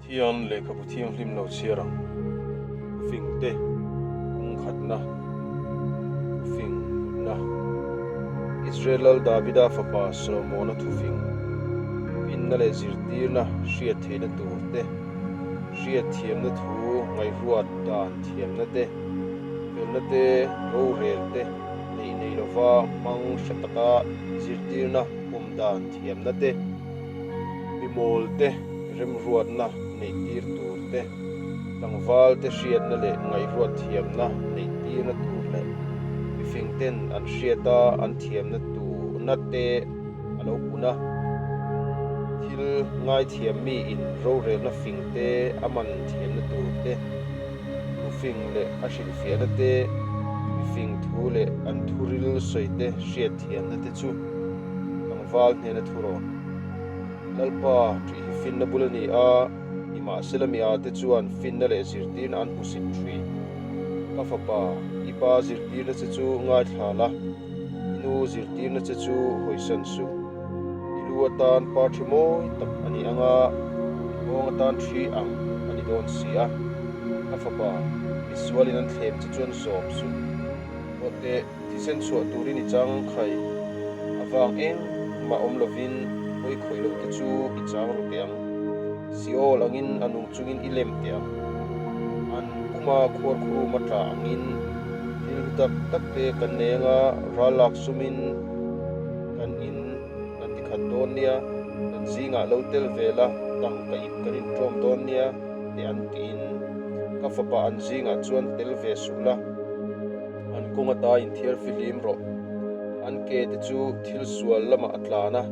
Thian lehkhabu thianghlim lo chhiar ang. Thufing te kungkhatna, thufing hlutna. Israel Lal Davida fapa Solomona thufing, finna leh zirtirna hriat theihna tur te, hriat thiamna thu ngaihruat dan thiamna te, felna te, rorel te neih nei lova hmang hre taka zirtirna pawm dan thiamna te, mi mawl te remruatna neih tir tur te, tlangval te hriatna leh ngaihruat thiamna neih tirna tur leh mifing ten an hriata an thiamna turna te a lo pun a. Thil ngaithiam mi in rorelna fing te a man thiamna tur te, thu fing leh a hrilhfiahna te, mifing thu leh an thuril sawi te hriat thiamna te chu tlangval hnena thu rawn. Lalpa ṭih hi finna bul a ni a, nimahsela mi ate chuan finna leh zirtirna an hmusit ṭhin. Ka fapa, i pa zirtirna che chu ngaithla la, i nu zirtirna che chu hawisan suh. I lu atan par ṭhi mawi tak a ni ang a, i nghawng atan ṭhi ang a ni dawn si a. Ka fapa, misualin an thlem che chuan zawm suh. Awte. Thisen chhuah turin i chang khai avang engmah awm lovin hawi khawih loh te chu i chang ru teh ang. Seol angin a nung chungin i lem teh ang. An puma khuar khuruma tla angin thil hlu tak tak te kan nei anga ral lak sumin kan in kan ti khat dawn nia, kan zingah lo tel ve la tangka ip kan inṭawm dawn nia te an tiin ka fapa an zingah chuan tel ve suh la. An kawng ata inthiar fihlim rawh. An ke te chu thil sual lamah a tlan a,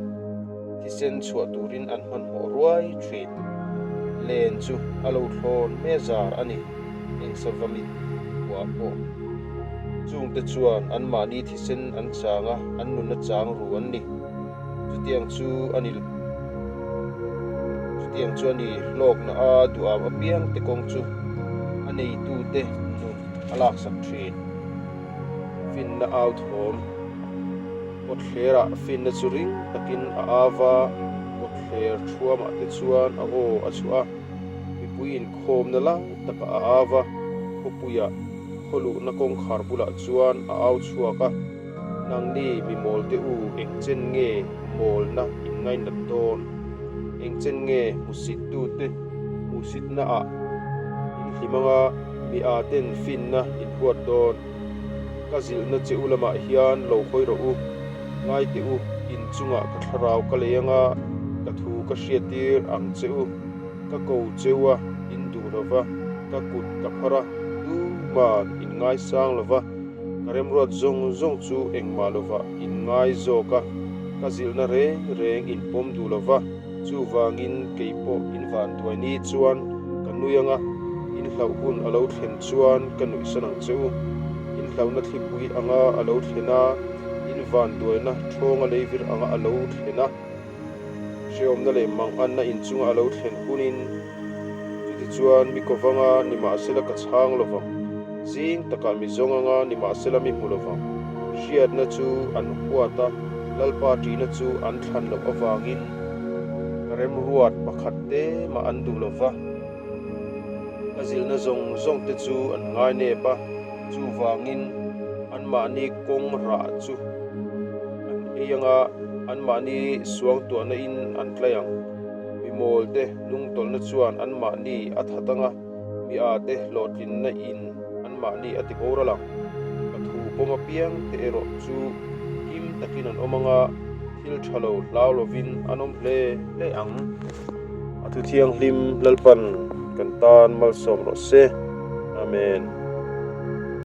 thisen chhuah turin an hmanhmawh ruai thin. Len chu a lo thlawn hme zar a ni, eng sava mit huah pawh. Chungte chuan anmahni thisen an chang a, an nunna chang ru an ni. Chutiang chu a ni Chutiang chu a ni hlawkna a duham apiang te kawng chu a neitute nun a laksak thin. Finna au thawm Kawtthlerah finna chu ring takin a au va, kawtthler thuamah te chuan a aw a chhuah a, mipui inkhawmna lai takah a au va, khawpuiah khawluhna kawngkhar bulah chuan a au chhuak a. Nangni mi mawl te u eng chen nge mawlna in ngainat dawn? Eng chen nge hmusit tu te hmuhsitna ah in hlim anga mi aa ten finna in huat dawn? Ka zilhna che u lamah hian lo hawi rawh u, ngai teh u, in chungah ka thlarau ka lei anga ka thu ka hriattir ang che u. Ka ko cheu a, in duh lo va, ka kut ka phar a, tuman in ngaisang lo va. Ka remruat zawng zawng chu engmah lovah in ngai zawk a, ka zilhna reng reng in pawm duh lo va, chuvangin kei pawh in vanduai ni chuan ka nui ang a, in hlauh hun a lo thlen chuan ka nuihsan ang che u. In hlauhna thlipui anga a lo thlen a, in vanduaina thawnga leivir anga a lo thlen a. Hreawmna leh manganna inchunga a lo thlen hunin chutichuan mi kovanga nimahsela ka chhang lo vang, zing takah mi zawng anga nimahsela mi hmu lo vang. Hriatna chu an huat a, Lalpa ṭihna chu an thlan loh avangin ka remruat pakhat te mah an duh lo va. Ka zilhna zawng zawng te chu an ngai nep a, chuvangin anmahni kawng rah chu an ei anga anmahni suangtuahna in an tlai ang. Mi mawl te hnungtawlhna chuan anmahni a that anga mi â te hlawhtlinna in anmahni a ti boral ang. Ka thu pawm apiang te erawh chu him takin an awm anga thil tha lo hlau lovin an awm hle hle ang. A thu thianghlim Lalpan kan tan malsawm rawh se. Amen.